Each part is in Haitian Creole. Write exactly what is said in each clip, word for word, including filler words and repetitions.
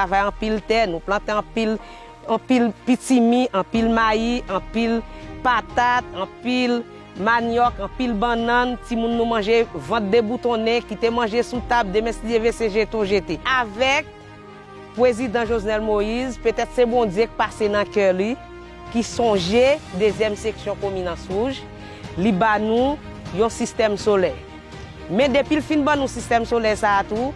travay anpil tè, nou plante anpil, anpil pitimi, anpil mayi, anpil patat, anpil manyòk, anpil bannann, timoun nou manje, vant deboutonnen, kite manje sou tab, demen si Dye vle se jete w jete. Avèk Prezidan Jovenel Moïse, petèt se Bondye k pase nan kè li, ki sonje dezyèm seksyon komin Anse Rouge, li ba nou yon sistèm solè. Men depi l fin ban nou sistèm solè sa a tou,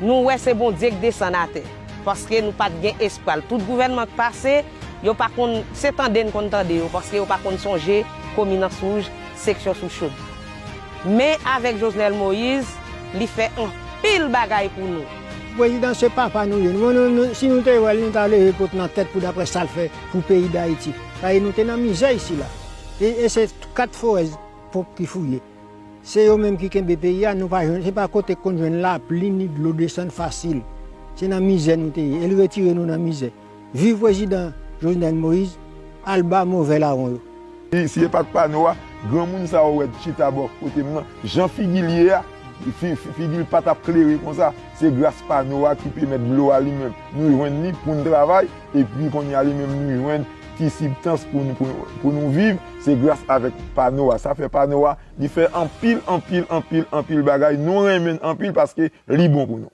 nou wè se Bondye k desann atè. Paske nou pa t gen espwa l. Tout gouvènman k pase, yo pa konn, se tande n konn tande yo, paske yo pa konn sonje komin Anse Rouge, seksyon Sou Chod. Men avèk Jovenel Moïse, li fè anpil bagay pou nou. Prezidan se papa nou ye. Nou, nou, nou, si nou te wè l, nou ta leve pot nan tèt pou daprè sa l fè pou peyi Dayiti. Paske nou te nan mizè isi la. E, e se kat forèz ponp ki fouye. Se yo menm ki kenbe peyi a, nou pa jwenn, se pa kote k konn jwenn lapli ni dlo desann fasil. Se nan mizè nou te ye. E l retire nou nan mizè. Viv prezidan Jovenel Moïse, al ba movè lawon yo. Si, si e pa t pano a, granmoun sa ou wè chita bò kote m nan, jan figi l ye a, fi, fi, figi l pa t ap klere konsa. Se gras pano a ki pèmèt dlo a li menm, nou jwenn li pou n travay, epi kounye a li menm nou jwenn ti sibstans pou nou, pou, pou nou viv, se gras avèk pano a. Sa fè pano a, li fè anpil, anpil, anpil, anpil bagay. Nou renmen l anpil paske li bon pou nou.